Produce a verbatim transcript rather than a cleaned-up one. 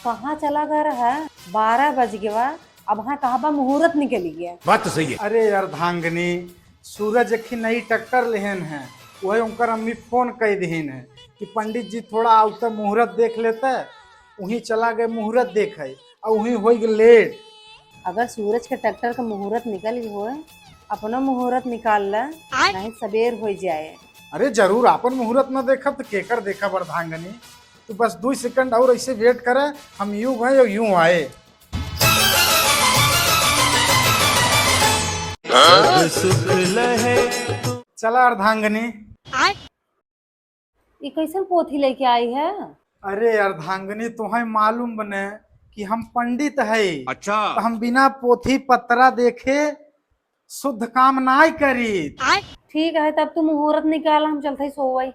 कहाँ चला गया रहा? बारह बज गवा, अब हाँ कहाँ बा, मुहूर्त निकल गया। बात तो सही है। अरे अर्धांगिनी, सूरज एक ही नई ट्रैक्टर लेहन है, वही उनकर अम्मी फोन कई देहन है कि पंडित जी थोड़ा आवते मुहूर्त देख लेते, वहीं चला गए मुहूर्त देखे, और वहीं हो गए लेट। अगर सूरज के ट्रैक्टर का मुहूर्त निकल गए होए, अपना मुहूर्त निकाल ला, आय। नहीं सबेर हो जाए। अरे जरूर, अपन मुहूर्त न देखब तो केकर देखब अर्धांगिनी। तू बस दो सेकंड और ऐसे वेट करे, हम यूं गए और यूं आए। चला अर्धांगिनी। आय। ये कैसन पोथी लेके आई है? अरे अर्धांगिनी, तुम्हें मालूम बने कि हम पंडित है, अच्छा। तो हम बिना पोथी पत्रा देखे शुद्ध काम नाय करी। ठीक है, तब तू मुहूर्त निकाल, हम चलते सोवई।